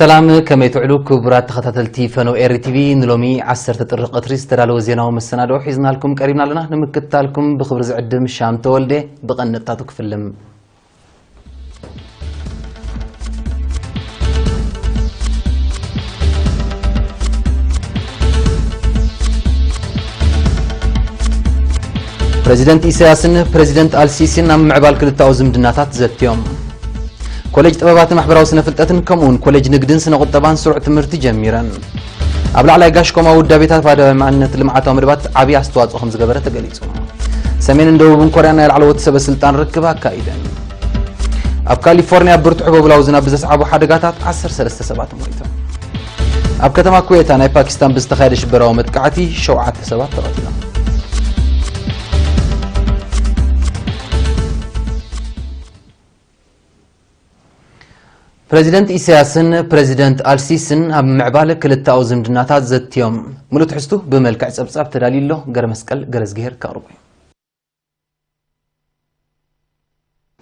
ሰላም፣ ከመይ ትውዕሉ ክቡራት ተኸታተልቲ ፈነው ኤሪ ቲቪ? ንሎሚ ዓሰርተ ጥሪ ቀትሪ ዝተዳለወ ዜናዊ መሰናድኦ ሒዝናልኩም ቀሪብና ኣለና። ንምክትታልኩም ብኽብሪ ዝዕድም ሻም ተወልደ። ብቐንድታቱ ክፍልም። ፕረዚደንት ኢሳያስን ፕረዚደንት ኣልሲሲን ኣብ ምዕባል ክልተኣዊ ዝምድናታት ዘትዮም። ኮሌጅ ጥበባትን ማሕበራዊ ስነ ፍልጠትን ከምኡውን ኮሌጅ ንግድን ስነ ቁጠባን ስሩዕ ትምህርቲ ጀሚረን። ኣብ ላዕላይ ጋሽ ኮማ ውዳቤታት ባድመ ማዕነት ልምዓታዊ መደባት ዓብዪ ኣስተዋፅኦ ከም ዝገበረ ተገሊጹ። ሰሜንን ደቡብን ኮርያ ናይ ላዕለዎት ሰበ ስልጣን ርክብ ኣካይደን። ኣብ ካሊፎርኒያ ብርቱዕ ህቦብላዊ ዝናብ ብዘስዓቦ ሓደጋታት ዓሰርተ ሰለስተ ሰባት ሞይቶም። ኣብ ከተማ ኩዌታ ናይ ፓኪስታን ብዝተኻየደ ሽበራዊ መጥቃዕቲ ሸውዓተ ሰባት ተቐቲሎም። ፕረዚደንት ኢሳያስን ፕረዚደንት ኣልሲስን ኣብ ምዕባል ክልተኣዊ ዝምድናታት ዘትዮም። ምሉእ ትሕዝቱ ብመልክዕ ጸብጻብ ተዳልዩ ኣሎ። ገረ መስቀል ገረዝግሄር ከቕርቦ እዩ።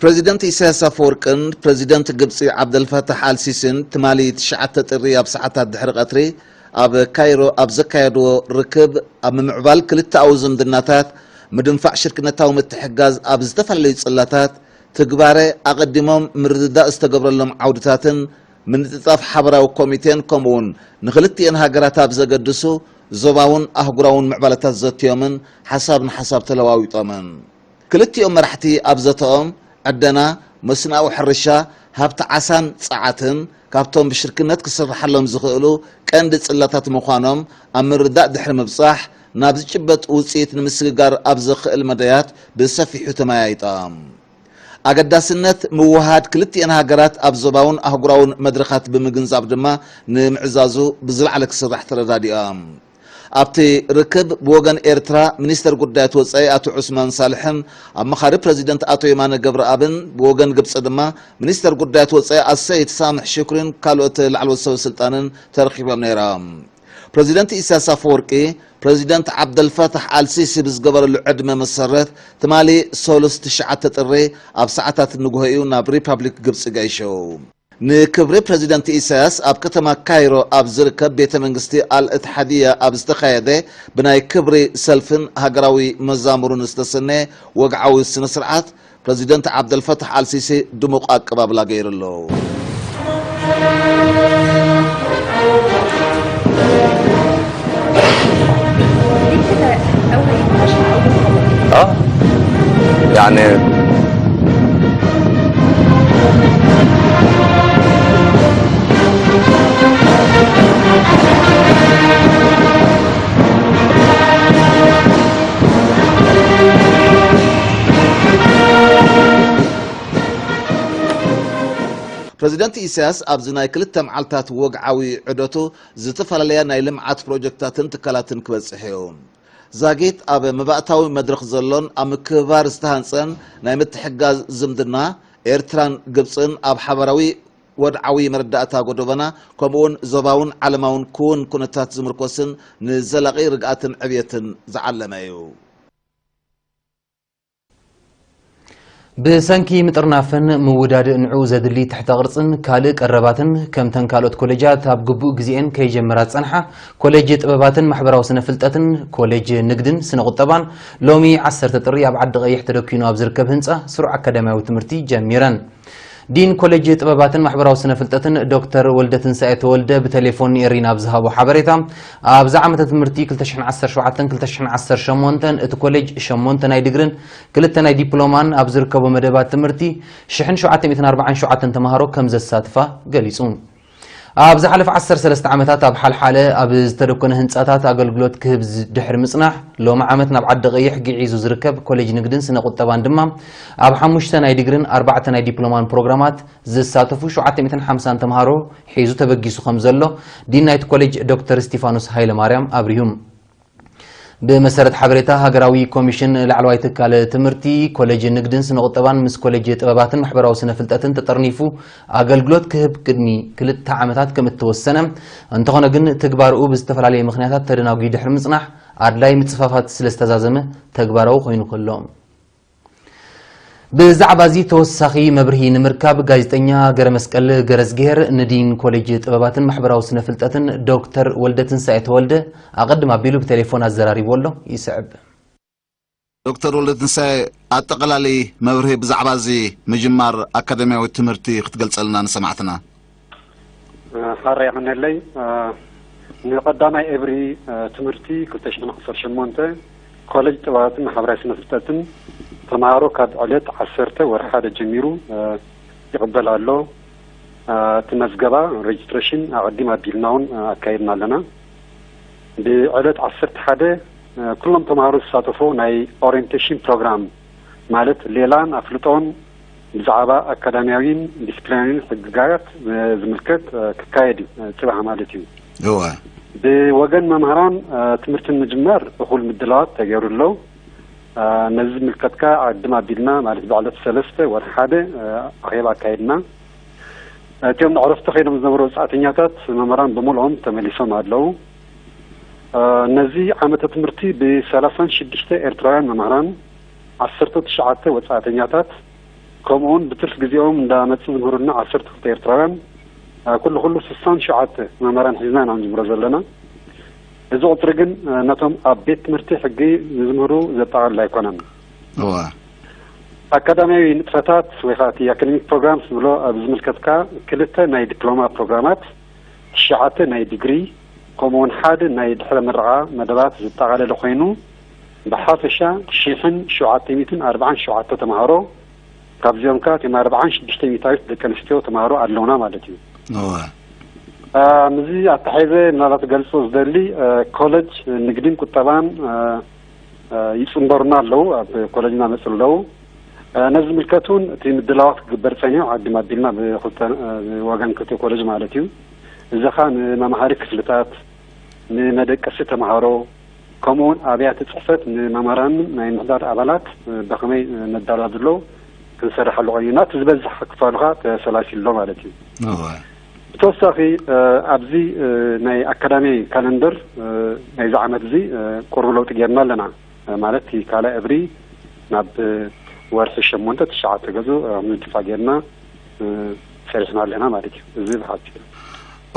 ፕረዚደንት ኢሳያስ ኣፈወርቅን ፕረዚደንት ግብጺ ዓብደልፋታሕ ኣልሲሲን ትማሊ ትሽዓተ ጥሪ ኣብ ሰዓታት ድሕሪ ቀትሪ ኣብ ካይሮ ኣብ ዘካየድዎ ርክብ፣ ኣብ ምምዕባል ክልተኣዊ ዝምድናታት፣ ምድንፋዕ ሽርክነታዊ ምትሕግጋዝ ኣብ ዝተፈላለዩ ጽላታት ትግባረ ኣቐዲሞም ምርድዳእ ዝተገብረሎም ዓውድታትን ምንጥጣፍ ሓበራዊ ኮሚቴን ከምኡውን ንክልቲኤን ሃገራት ኣብ ዘገድሱ ዞባውን ኣህጉራውን ምዕባለታት ዘትዮምን ሓሳብ ንሓሳብ ተለዋዊጦምን። ክልቲኦም መራሕቲ ኣብ ዘተኦም ዕደና፣ መስኖኣዊ ሕርሻ፣ ሃብቲ ዓሳን ጸዓትን ካብቶም ብሽርክነት ክስርሓሎም ዝኽእሉ ቀንዲ ጽላታት ምዃኖም ኣብ ምርዳእ ድሕሪ ምብጻሕ፣ ናብ ዝጭበጥ ውጽኢት ንምስግጋር ኣብ ዘኽእል መዳያት ብሰፊሑ ተመያይጦም። ኣገዳስነት ምውህሃድ ክልቲኤን ሃገራት ኣብ ዞባውን ኣህጉራውን መድረኻት ብምግንዛብ ድማ ንምዕዛዙ ብዝለዓለ ክስራሕ ተረዳዲኦም። ኣብቲ ርክብ ብወገን ኤርትራ ሚኒስተር ጉዳያት ወጻኢ ኣቶ ዑስማን ሳልሕን ኣማኻሪ ፕረዚደንት ኣቶ የማነ ገብረኣብን ብወገን ግብጺ ድማ ሚኒስተር ጉዳያት ወጻኢ ኣሰይድ ሳምሕ ሽኩሪን ካልኦት ላዕለዎት ሰበ ስልጣንን ተረኺቦም ነይሮም። ፕረዚደንት ኢሳያስ ኣፈወርቂ ፕረዚደንት ዓብደልፋታሕ ኣልሲሲ ብዝገበረሉ ዕድመ መሰረት ትማሊ ሰሉስ ትሽዓተ ጥሪ ኣብ ሰዓታት ንግሆ እዩ ናብ ሪፓብሊክ ግብጺ ገይሹ። ንክብሪ ፕረዚደንት ኢሳያስ ኣብ ከተማ ካይሮ ኣብ ዝርከብ ቤተ መንግስቲ ኣልእትሓድያ ኣብ ዝተኻየደ ብናይ ክብሪ ሰልፍን ሃገራዊ መዛሙርን ዝተሰነየ ወግዓዊ ስነ ስርዓት፣ ፕረዚደንት ዓብደልፈታሕ ኣልሲሲ ድሙቕ ኣቀባብላ ገይሩ ኣሎ። ፕረዚደንት ኢሳያስ ኣብዚ ናይ ክልተ መዓልታት ወግዓዊ ዑደቱ ዝተፈላለያ ናይ ልምዓት ፕሮጀክታትን ትካላትን ክበጽሕ እዩ። ዛጊት ኣብ መባእታዊ መድረኽ ዘሎን ኣብ ምክብባር ዝተሃንጸን ናይ ምትሕግጋዝ ዝምድና ኤርትራን ግብጽን ኣብ ሓባራዊ ወድዓዊ መረዳእታ ጎደቦና ከምኡውን ዞባውን ዓለማውን ክውን ኩነታት ዝምርኮስን ንዘላቒ ርግኣትን ዕብየትን ዝዓለመ እዩ። ብሰንኪ ምጥርናፍን ምውዳድ ንዕኡ ዘድሊ ትሕተ ቅርጽን ካልእ ቀረባትን፣ ከምተን ካልኦት ኮሌጃት ኣብ ግቡእ ግዜኤን ከይጀመራ ዝጸንሓ፣ ኮሌጅ ጥበባትን ማሕበራዊ ስነ ፍልጠትን፣ ኮሌጅ ንግድን ስነ ቁጠባን ሎሚ ዓሰርተ ጥሪ ኣብ ዓዲ ቀይሕ ተደኪኑ ኣብ ዝርከብ ህንጻ ስሩዕ ኣካዳሚያዊ ትምህርቲ ጀሚረን። ዲን ኮሌጅ ጥበባትን ማሕበራዊ ስነ ፍልጠትን ዶክተር ወልደትንሳኤ ተወልደ ብቴሌፎን ንኤሪና ኣብ ዝሃቦ ሓበሬታ፣ ኣብዚ ዓመተ ትምህርቲ ክልተ ሽሕን ዓሰርተ ሸውዓተን ክልተ ሽሕን ዓሰርተ ሸሞንተን እቲ ኮሌጅ ሸሞንተ ናይ ዲግሪን ክልተ ናይ ዲፕሎማን ኣብ ዝርከቦ መደባት ትምህርቲ ሽሕን ሸውዓተ ሚእትን ኣርባዓን ሸውዓተን ተምሃሮ ከም ዘሳትፋ ገሊጹ። ኣብ ዝሓለፈ ዓሰርተ ሰለስተ ዓመታት ኣብ ሓልሓለ ኣብ ዝተደኮነ ህንጻታት ኣገልግሎት ክህብ ዝ-፣ ድሕሪ ምጽናሕ፣ ሎሚ ዓመት ናብ ዓዲ ቀይሕ ግዒዙ ዝርከብ ኮሌጅ ንግድን ስነ ቁጠባን ድማ ኣብ ሓሙሽተ ናይ ዲግሪን ኣርባዕተ ናይ ዲፕሎማን ፕሮግራማት ዝሳተፉ ሸውዓተ ሚእትን ሓምሳን ተምሃሮ ሒዙ ተበጊሱ ከም ዘሎ ዲን ናይቲ ኮሌጅ ዶክተር እስቲፋኖስ ሃይለማርያም ኣብሪሁ። ብመሰረት ሓበሬታ ሃገራዊ ኮሚሽን ላዕለዋይ ትካል ትምህርቲ፣ ኮሌጅ ንግድን ስነ ቁጠባን ምስ ኮሌጅ ጥበባትን ማሕበራዊ ስነ ፍልጠትን ተጠርኒፉ ኣገልግሎት ክህብ ቅድሚ ክልተ ዓመታት ከም እተወሰነ፣ እንተኾነ ግን ትግባርኡ ብዝተፈላለየ ምኽንያታት ተደናጒ ድሕሪ ምጽናሕ ኣድላይ ምጽፋፋት ስለ ዝተዛዘመ ተግባራዊ ኮይኑ ከሎ። ብዛዕባ እዚ ተወሳኺ መብርሂ ንምርካብ ጋዜጠኛ ገረመስቀል ገረዝግሄር ንዲን ኮሌጅ ጥበባትን ማሕበራዊ ስነ ፍልጠትን ዶክተር ወልደትንሳኤ ተወልደ ኣቐድም ኣቢሉ ብቴሌፎን ኣዘራሪቡ ኣሎ። ይስዕብ። ዶክተር ወልደትንሳኤ፣ ኣጠቓላሊ መብርሂ ብዛዕባ እዚ ምጅማር ኣካዳሚያዊ ትምህርቲ ክትገልጸልና ንሰማዕትና። ሓራ ይቐነለይ። ንቐዳማይ እብሪ ትምህርቲ ክልተ ሽሕን ዓሰርተ ሸሞንተ ኮሌጅ ጥበባትን ማሕበራዊ ስነ ፍልጠትን ተምሃሮ ካብ ዕለት ዓሰርተ ወርሒ ሓደ ጀሚሩ ይቕበል ኣሎ። እቲ መዝገባ ሬጅስትሬሽን ኣቐዲም ኣቢልና እውን ኣካይድና ኣለና። ብዕለት ዓሰርተ ሓደ ኩሎም ተምሃሮ ዝሳተፎ ናይ ኦሪየንቴሽን ፕሮግራም ማለት ሌላን ኣፍልጦን ብዛዕባ ኣካዳሚያዊን ዲስፕሊናሪን ሕግጋት ዝምልከት ክካየድ እዩ፣ ጽባሕ ማለት እዩ። እወ። ብወገን መምህራን ትምህርቲ ንምጅማር እኹል ምድላዋት ተገይሩ ኣሎ። ነዚ ዝምልከት ከኣ ኣቐድም ኣቢልና ማለት ብዕለት ሰለስተ ወርሒ ሓደ ኣኼባ ኣካይድና። እቲኦም ንዕረፍቲ ከይዶም ዝነበሩ ወጻእተኛታት መምህራን ብምልኦም ተመሊሶም ኣለዉ። ነዚ ዓመተ ትምህርቲ ብሰላሳን ሽዱሽተ ኤርትራውያን መምህራን፣ ዓሰርተ ትሽዓተ ወጻእተኛታት፣ ከምኡውን ብትርፊ ግዜኦም እንዳመጹ ዝምህሩልና ዓሰርተ ክልተ ኤርትራውያን፣ ኩሉ ኩሉ ስሳን ሸውዓተ መምህራን ሒዝና ኢና ንጅምሮ ዘለና። እዚ ቁጽሪ ግን ነቶም ኣብ ቤት ትምህርቲ ሕጊ ዝምህሩ ዘጠቓልል ኣይኮነን። እወ። ኣካዳሚያዊ ንጥፈታት ወይ ከዓ እቲ ኣካደሚክ ፕሮግራም ዝብሎ ኣብ ዝምልከትካ ክልተ ናይ ዲፕሎማ ፕሮግራማት፣ ትሽዓተ ናይ ዲግሪ፣ ከምኡውን ሓደ ናይ ድሕረ ምረቓ መደባት ዝጠቓለለ ኮይኑ፣ ብሓፈሻ ሽሕን ሸውዓተ ሚእትን ኣርባዓን ሸውዓተ ተምሃሮ፣ ካብዚኦም ከኣ እቶም ኣርባዓን ሽዱሽተ ሚእታዊት ደቂ ኣንስትዮ ተምሃሮ ኣለውና ማለት እዩ። እወ። አ፣ ምስዚ ኣተሓይዘ ምናልባት ገልጾ ዝደሊ፣ አ፣ ኮለጅ ንግድን ቁጠባን፣ አ፣ አ፣ ይጽንበሩና ኣለዉ፣ ኣብ ኮለጅና መጽ ኣለዉ። አ፣ ነዚ ዝምልከት እውን እቲ ምድላዋት ክግበር ጸኒሑ፣ ዓዲ ማቢልና ብክልተ፣ አ፣ ብወገን ክልተ ኮለጅ ማለት እዩ። እዚ ኸኣ ንመምሃሪ ክፍልታት፣ ንመደቀሲ ተምሃሮ፣ ከምኡውን ኣብያተ ጽሕፈት ንመምህራንን ናይ ምሕዳር ኣባላት ብኸመይ ነዳላ ዘሎ ክንሰርሐሉ ቆይና፣ እቲ ዝበዝሕ ክፋሉ ኸኣ ተሰላሲሉ ኣሎ ማለት እዩ። እወ። ብተወሳኺ፣ ኣብዚ ናይ ኣካዳሚ ካለንደር ናይዚ ዓመት እዚ ቁሩብ ለውጢ ጌርና ኣለና። ማለት እቲ ካልኣይ እብሪ ናብ ወርሒ ሸሞንተ ትሽዓተ ገጹ ምድፋእ ጌርና ሰሪሕና ኣለና ማለት እዩ። እዚ ብሓጺሩ።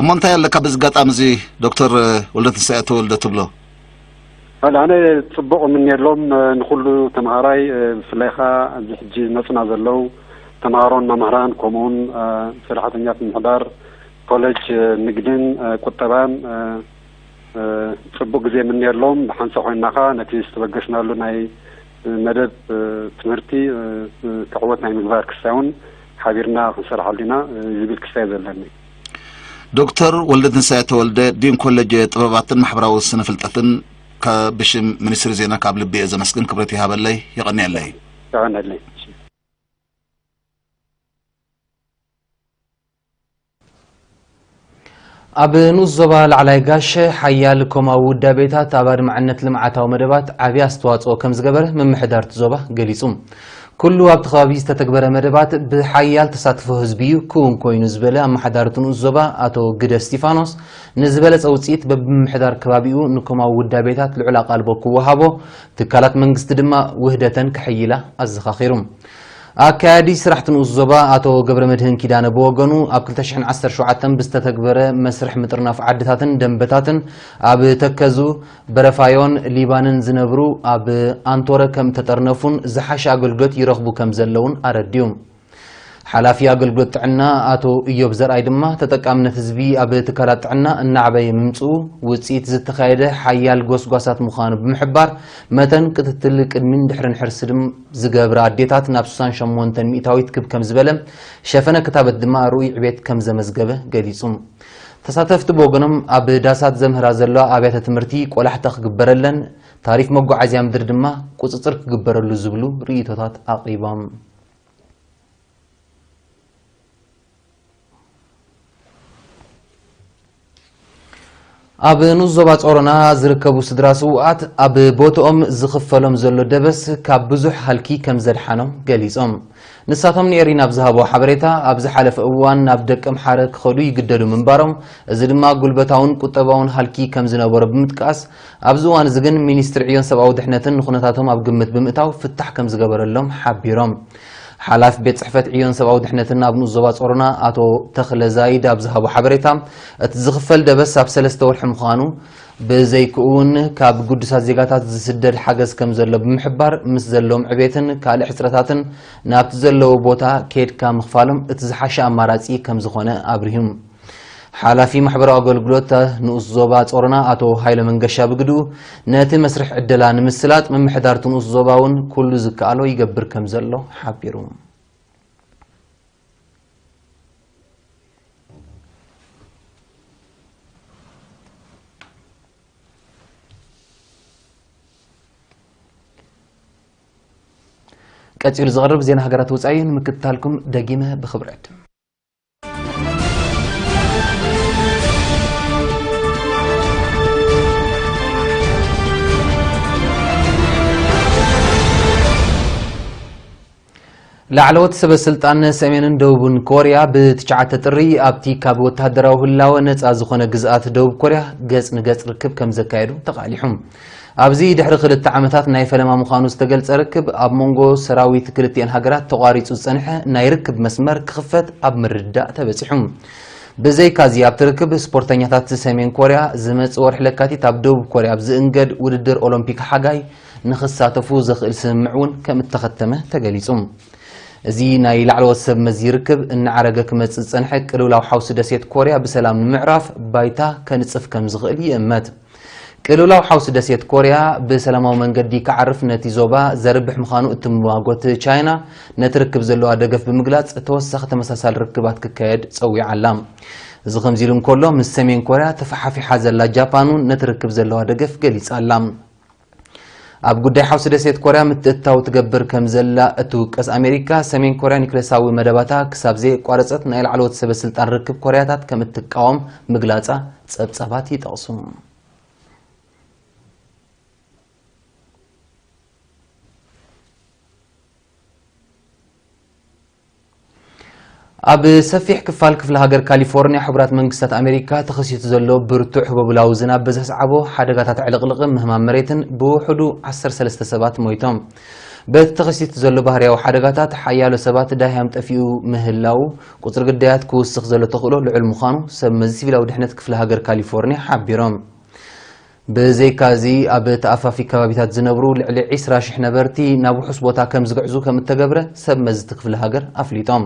እሞ እንታይ ኣለካ በዚ ኣጋጣሚ እዚ ዶክተር ወልደትንሳኤ ተወልደ ትብሎ? ኣነ ጽቡቕ እምነየሎም ንኹሉ ተምሃራይ፣ ብፍላይ ኸኣ ኣብዚ ሕጂ ዝመጹና ዘለዉ ተምሃሮን መምህራን ከምኡውን ሰራሕተኛታት ምምሕዳር ኮሌጅ ንግድን ቁጠባን ጽቡቕ ግዜ እምነየሎም። ብሓንሳእ ኮይንና ኸኣ ነቲ ዝተበገስናሉ ናይ መደብ ትምህርቲ ክዕወት ናይ ምግባር ክስታይ እውን ሓቢርና ክንሰርሓሉ ኢና ዝብል ክስታይ ዘለኒ። ዶክተር ወልደትንሳኤ ተወልደ፣ ዲን ኮሌጅ ጥበባትን ማሕበራዊ ስነ ፍልጠትን፣ ከ-፣ ብሽም ሚኒስትሪ ዜና ካብ ልቢ እየ ዘመስግን። ክብረት ይሃበለይ፣ የቐንየለይ። የቐንየለይ። ኣብ ንኡስ ዞባ ላዕላይ ጋሽ ሓያል ኮማዊ ውዳቤታት ኣብ ኣድማዕነት ልምዓታዊ መደባት ዓብዪ ኣስተዋፅኦ ከም ዝገበረ ምምሕዳር እቲ ዞባ ገሊፁ። ኩሉ ኣብቲ ከባቢ ዝተተግበረ መደባት ብሓያል ተሳትፎ ህዝቢ እዩ ክውን ኮይኑ ዝበለ ኣመሓዳሪ እቲ ንኡስ ዞባ ኣቶ ግደ እስቲፋኖስ፣ ንዝበለፀ ውፅኢት በብምምሕዳር ከባቢኡ ንኮማዊ ውዳቤታት ልዑል ኣቓልቦ ክወሃቦ፣ ትካላት መንግስቲ ድማ ውህደተን ክሕይላ ኣዘኻኺሩ። ኣካያዲ ስራሕቲ ንኡስ ዞባ ኣቶ ገብረመድህን ኪዳነ ብወገኑ፣ ኣብ ክልተ ሽሕን ዓሰርተ ሸውዓተን ብዝተተግበረ መስርሕ ምጥርናፍ ዓድታትን ደንበታትን ኣብ ተከዙ፣ በረፋዮን ሊባንን ዝነብሩ ኣብ ኣንቶረ ከም ተጠርነፉን ዝሓሸ ኣገልግሎት ይረኽቡ ከም ዘለውን ኣረድዩ። ሓላፊ ኣገልግሎት ጥዕና ኣቶ እዮብ ዘርኣይ ድማ፣ ተጠቃምነት ህዝቢ ኣብ ትካላት ጥዕና እናዕበየ ምምፅኡ ውፅኢት ዝተኻየደ ሓያል ጎስጓሳት ምዃኑ ብምሕባር፣ መጠን ክትትል ቅድሚን ድሕርን ሕርሲ ድም ዝገብራ ኣዴታት ናብ ስሳን ሸሞንተን ሚእታዊት ክብ ከም ዝበለ፣ ሸፈነ ክታበት ድማ ርኡይ ዕቤት ከም ዘመዝገበ ገሊጹ። ተሳተፍቲ ብወገኖም፣ ኣብ ዳሳት ዘምህራ ዘለዋ ኣብያተ ትምህርቲ ቆላሕታ ክግበረለን፣ ታሪፍ መጓዓዝያ ምድሪ ድማ ቁጽጽር ክግበረሉ ዝብሉ ርእይቶታት ኣቕሪቦም። ኣብ ንኡስ ዞባ ጾሮና ዝርከቡ ስድራ ስውኣት፣ ኣብ ቦትኦም ዝኽፈሎም ዘሎ ደበስ ካብ ብዙሕ ሃልኪ ከም ዘድሓኖም ገሊጾም። ንሳቶም ንኤሪና ኣብ ዝሃብዎ ሓበሬታ፣ ኣብ ዝሓለፈ እዋን ናብ ደቀምሓረ ክኸዱ ይግደዱ ምንባሮም፣ እዚ ድማ ጉልበታውን ቁጠባውን ሃልኪ ከም ዝነበሮ ብምጥቃስ፣ ኣብዚ እዋን እዚ ግን ሚኒስትሪ ዕዮን ሰብኣዊ ድሕነትን ንኹነታቶም ኣብ ግምት ብምእታው ፍታሕ ከም ዝገበረሎም ሓቢሮም። ሓላፊ ቤት ጽሕፈት ዕዮን ሰብኣዊ ድሕነትን ኣብ ንኡስ ዞባ ጾሮና ኣቶ ተኽለ ዛይድ ኣብ ዝሃቦ ሓበሬታ፣ እቲ ዝኽፈል ደበስ ኣብ ሰለስተ ወርሒ ምዃኑ፣ ብዘይክኡ እውን ካብ ግዱሳት ዜጋታት ዝስደድ ሓገዝ ከም ዘሎ ብምሕባር፣ ምስ ዘለዎም ዕቤትን ካልእ ሕጽረታትን ናብቲ ዘለዎ ቦታ ኬድካ ምኽፋሎም እቲ ዝሓሸ ኣማራጺ ከም ዝኾነ ኣብሪሁ። ሓላፊ ማሕበራዊ ኣገልግሎት ንኡስ ዞባ ጾሮና ኣቶ ሃይለ መንገሻ ብግድኡ፣ ነቲ መስርሕ ዕደላ ንምስላጥ ምምሕዳርቲ ንኡስ ዞባ እውን ኩሉ ዝከኣሎ ይገብር ከም ዘሎ ሓቢሩ። ቀጺሉ ዝቐርብ ዜና ሃገራት ወጻኢ ንምክትታልኩም ደጊመ ብኽብሪ ዕድም። ላዕለዎት ሰበ ስልጣን ሰሜንን ደቡብን ኮርያ ብትሽዓተ ጥሪ ኣብቲ ካብ ወተሃደራዊ ህላወ ነጻ ዝኾነ ግዝኣት ደቡብ ኮርያ ገጽ ንገጽ ርክብ ከም ዘካየዱ ተቓሊሑ። ኣብዚ ድሕሪ ክልተ ዓመታት ናይ ፈለማ ምዃኑ ዝተገልጸ ርክብ፣ ኣብ መንጎ ሰራዊት ክልቲኤን ሃገራት ተቋሪጹ ዝጸንሐ ናይ ርክብ መስመር ክኽፈት ኣብ ምርድዳእ ተበጺሑ። ብዘይካዚ ኣብቲ ርክብ፣ ስፖርተኛታት ሰሜን ኮርያ ዝመጽእ ወርሒ ለካቲት ኣብ ደቡብ ኮርያ ኣብ ዝእንገድ ውድድር ኦሎምፒክ ሓጋይ ንኽሳተፉ ዘኽእል ስምምዕ እውን ከም እተኸተመ ተገሊጹ። እዚ ናይ ላዕለዎት ሰብ መዚ ርክብ እናዓረገ ክመጽእ ዝጸንሐ ቅልውላው ሓውሲ ደሴት ኮርያ ብሰላም ንምዕራፍ ባይታ ከንጽፍ ከም ዝኽእል ይእመት። ቅልውላው ሓውሲ ደሴት ኮርያ ብሰላማዊ መንገዲ ክዓርፍ ነቲ ዞባ ዘርብሕ ምዃኑ እትመጓጎት ቻይና፣ ነቲ ርክብ ዘለዋ ደገፍ ብምግላጽ፣ ተወሳኺ ተመሳሳሊ ርክባት ክካየድ ጸዊዓ ኣላ። እዚ ከምዚ ኢሉ እንከሎ፣ ምስ ሰሜን ኮርያ ተፈሓፊሓ ዘላ ጃፓን እውን ነቲ ርክብ ዘለዋ ደገፍ ገሊጻ ኣላ። ኣብ ጉዳይ ሓውሲ ደሴት ኮርያ ምትእትታው ትገብር ከም ዘላ እትውቀስ ኣሜሪካ፣ ሰሜን ኮርያ ኒክለሳዊ መደባታ ክሳብ ዘየቋረጸት ናይ ላዕለዎት ሰበ ስልጣን ርክብ ኮርያታት ከም እትቃወም ምግላጻ ጸብጻባት ይጠቕሱ። ኣብ ሰፊሕ ክፋል ክፍለ ሃገር ካሊፎርኒያ፣ ሕቡራት መንግስታት ኣሜሪካ፣ ተኸሲቱ ዘሎ ብርቱዕ ህቦብላዊ ዝናብ ብዘስዓቦ ሓደጋታት ዕልቕልቕን ምህማም መሬትን ብውሑዱ ዓሰርተ ሰለስተ ሰባት ሞይቶም። በቲ ተኸሲቱ ዘሎ ባህርያዊ ሓደጋታት፣ ሓያሎ ሰባት ዳህያም ጠፊኡ ምህላዉ፣ ቁጽሪ ግዳያት ክውስኽ ዘሎ ተኽእሎ ልዑል ምዃኑ ሰብ መዚ ሲቪላዊ ድሕነት ክፍለ ሃገር ካሊፎርኒያ ሓቢሮም። ብዘይካዚ፣ ኣብ ተኣፋፊ ከባቢታት ዝነብሩ ልዕሊ ዕስራ ሽሕ ነበርቲ ናብ ውሑስ ቦታ ከም ዝግዕዙ ከም እተገብረ ሰብ መዚ እቲ ክፍለ ሃገር ኣፍሊጦም።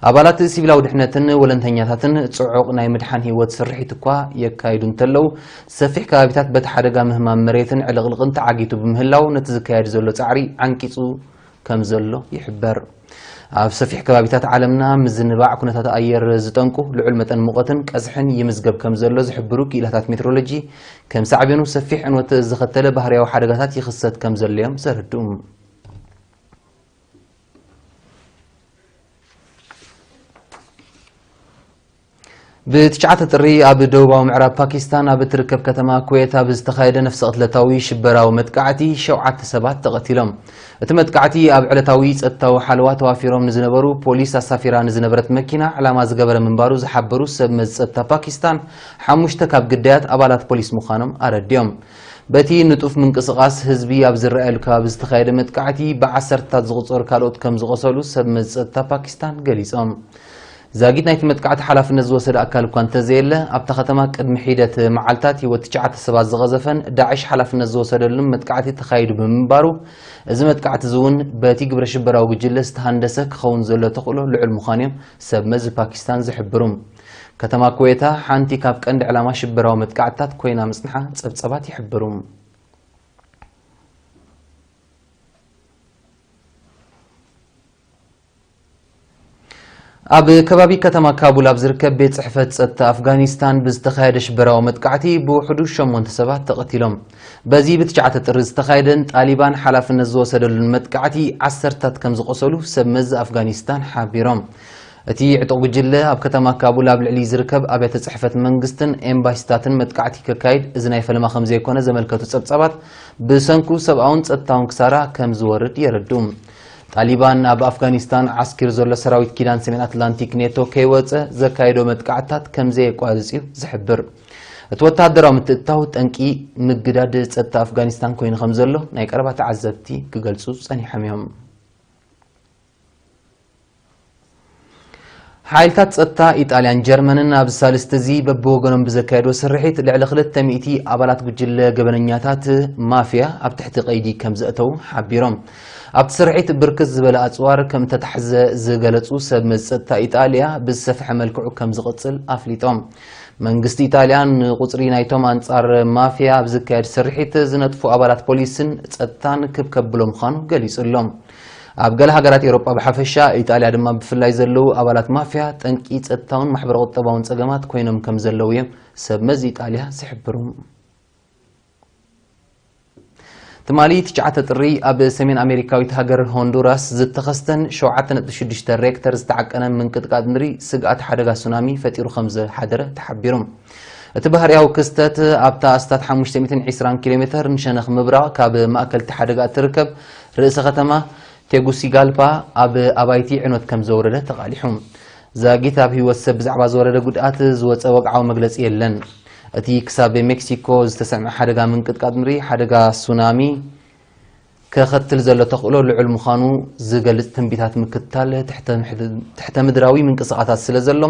ኣባላት ሲቪላዊ ድሕነትን ወለንተኛታትን ጽዑቕ ናይ ምድሓን ህይወት ስርሒት እኳ የካይዱ እንተለዉ፣ ሰፊሕ ከባቢታት በቲ ሓደጋ ምህማም መሬትን ዕልቕልቕን ተዓጊቱ ብምህላው፣ ነቲ ዝካየድ ዘሎ ጻዕሪ ዓንቂጹ ከም ዘሎ ይሕበር። ኣብ ሰፊሕ ከባቢታት ዓለምና ምዝንባዕ ኩነታት ኣየር ዝጠንቁ ልዑል መጠን ሙቐትን ቀዝሕን ይምዝገብ ከም ዘሎ ዝሕብሩ ክኢላታት ሜትሮሎጂ፣ ከም ሳዕቤኑ ሰፊሕ ዕንወት ዘኸተለ ባህርያዊ ሓደጋታት ይኽሰት ከም ዘሎ እዮም ዘረድኡ። ብትሽዓተ ጥሪ ኣብ ደቡባዊ ምዕራብ ፓኪስታን ኣብ እትርከብ ከተማ ኩዌት ኣብ ዝተኻየደ ነፍሰ ቅትለታዊ ሽበራዊ መጥቃዕቲ ሸውዓተ ሰባት ተቐቲሎም። እቲ መጥቃዕቲ ኣብ ዕለታዊ ጸጥታዊ ሓለዋ ተዋፊሮም ንዝነበሩ ፖሊስ ኣሳፊራ ንዝነበረት መኪና ዕላማ ዝገበረ ምንባሩ ዝሓበሩ ሰብ መዚ ጸጥታ ፓኪስታን፣ ሓሙሽተ ካብ ግዳያት ኣባላት ፖሊስ ምዃኖም ኣረዲኦም። በቲ ንጡፍ ምንቅስቓስ ህዝቢ ኣብ ዝረኣየሉ ከባቢ ዝተኻየደ መጥቃዕቲ ብዓሰርታት ዝቑጸሩ ካልኦት ከም ዝቖሰሉ ሰብ መዚ ጸጥታ ፓኪስታን ገሊጾም። ዛጊት ናይቲ መጥቃዕቲ ሓላፍነት ዝወሰደ ኣካል እኳ እንተዘየለ፣ ኣብታ ከተማ ቅድሚ ሒደት መዓልታት ህይወት ትሽዓተ ሰባት ዝቐዘፈን ዳዕሽ ሓላፍነት ዝወሰደሉን መጥቃዕቲ ተኻይዱ ብምንባሩ፣ እዚ መጥቃዕቲ እዚ እውን በቲ ግብረ ሽበራዊ ጉጅለ ዝተሃንደሰ ክኸውን ዘሎ ተኽእሎ ልዑል ምዃኑ እዮም ሰብ መዚ ፓኪስታን ዝሕብሩ። ከተማ ኩዌታ ሓንቲ ካብ ቀንዲ ዕላማ ሽበራዊ መጥቃዕትታት ኮይና ምጽንሓ ጸብጻባት ይሕብሩ። ኣብ ከባቢ ከተማ ካቡል ኣብ ዝርከብ ቤት ጽሕፈት ጸጥታ ኣፍጋኒስታን ብዝተኻየደ ሽበራዊ መጥቃዕቲ ብውሕዱ ሸሞንተ ሰባት ተቐቲሎም። በዚ ብትሽዓተ ጥሪ ዝተኻየደን ጣሊባን ሓላፍነት ዝወሰደሉን መጥቃዕቲ ዓሰርታት ከም ዝቖሰሉ ሰብ መዚ ኣፍጋኒስታን ሓቢሮም። እቲ ዕጡቕ ጉጅለ ኣብ ከተማ ካቡል ኣብ ልዕሊ ዝርከብ ኣብያተ ጽሕፈት መንግስትን ኤምባሲታትን መጥቃዕቲ ከካይድ እዚ ናይ ፈለማ ከም ዘይኮነ ዘመልከቱ ጸብጻባት፣ ብሰንኩ ሰብኣውን ጸጥታውን ክሳራ ከም ዝወርድ የረድኡ። ጣሊባን ኣብ ኣፍጋኒስታን ዓስኪሩ ዘሎ ሰራዊት ኪዳን ሰሜን ኣትላንቲክ ኔቶ ከይወጸ ዘካየዶ መጥቃዕትታት ከም ዘየቋርጽ እዩ ዝሕብር። እቲ ወተሃደራዊ ምትእትታው ጠንቂ ምግዳድ ጸጥታ ኣፍጋኒስታን ኮይኑ ከም ዘሎ ናይ ቀረባ ተዓዘብቲ ክገልጹ ጸኒሖም እዮም። ሓይልታት ጸጥታ ኢጣልያን ጀርመንን ኣብዚ ሳልስቲ እዚ በብወገኖም ብዘካየድዎ ስርሒት ልዕሊ ክልተ ሚእቲ ኣባላት ጉጅለ ገበነኛታት ማፍያ ኣብ ትሕቲ ቀይዲ ከም ዘእተዉ ሓቢሮም። ኣብቲ ስርሒት ብርክት ዝበለ ኣጽዋር ከም እተታሕዘ ዝገለጹ ሰብ መዚ ጸጥታ ኢጣልያ ብዝሰፍሐ መልክዑ ከም ዝቕጽል ኣፍሊጦም። መንግስቲ ኢጣልያ ንቁጽሪ ናይቶም ኣንጻር ማፍያ ኣብ ዝካየድ ስርሒት ዝነጥፉ ኣባላት ፖሊስን ጸጥታን ክብ ከብሎ ምዃኑ ገሊጹ ኣሎ። ኣብ ገለ ሃገራት ኤውሮጳ ብሓፈሻ፣ ኢጣልያ ድማ ብፍላይ ዘለዉ ኣባላት ማፍያ ጠንቂ ጸጥታውን ማሕበረ ቁጠባውን ጸገማት ኮይኖም ከም ዘለዉ እዮም ሰብ መዚ ኢጣልያ ዝሕብሩ። ትማሊ ትሽዓተ ጥሪ ኣብ ሰሜን ኣሜሪካዊት ሃገር ሆንዱራስ ዝተኸስተን ሸውዓተ ነጥቢ ሽዱሽተ ሬክተር ዝተዓቀነ ምንቅጥቃጥ ምድሪ ስግኣት ሓደጋ ሱናሚ ፈጢሩ ከም ዝሓደረ ተሓቢሩ። እቲ ባህርያዊ ክስተት ኣብታ ኣስታት ሓሙሽተ ሚእትን ዕስራን ኪሎ ሜተር ንሸነኽ ምብራቕ ካብ ማእከል እቲ ሓደጋ እትርከብ ርእሰ ከተማ ቴጉሲጋልፓ ኣብ ኣባይቲ ዕንወት ከም ዘውረደ ተቓሊሑ። ዛጊት ኣብ ህይወት ሰብ ብዛዕባ ዝወረደ ጉድኣት ዝወጸ ወግዓዊ መግለጺ የለን። እቲ ክሳብ ሜክሲኮ ዝተሰምዐ ሓደጋ ምንቅጥቃጥ ምድሪ ሓደጋ ሱናሚ ከኸትል ዘሎ ተኽእሎ ልዑል ምዃኑ ዝገልጽ ትንቢታት ምክትታል ትሕተ ምሕድ-፣ ትሕተ ምድራዊ ምንቅስቓሳት ስለ ዘሎ፣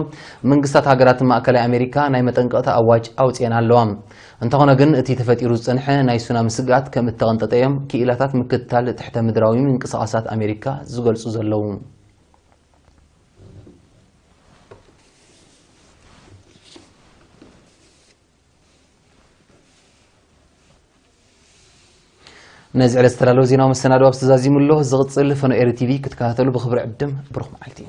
መንግስታት ሃገራት ማእከላይ ኣሜሪካ ናይ መጠንቀቕታ ኣዋጅ ኣውጺኤን ኣለዋ። እንተኾነ ግን፣ እቲ ተፈጢሩ ዝጸንሐ ናይ ሱናሚ ስግኣት ከም እተቐንጠጠ እዮም ክኢላታት ምክትታል ትሕተ ምድራዊ ምንቅስቓሳት ኣሜሪካ ዝገልጹ ዘለዉ። ነዚ ዕለት ዝተዳለወ ዜናዊ መሰናድኦ ኣብዚ ተዛዚሙ ኣሎ። ዝቕጽል ፈኖ ኤሪ ቲቪ ክትከታተሉ ብኽብሪ ዕድም። ብሩኽ መዓልቲ።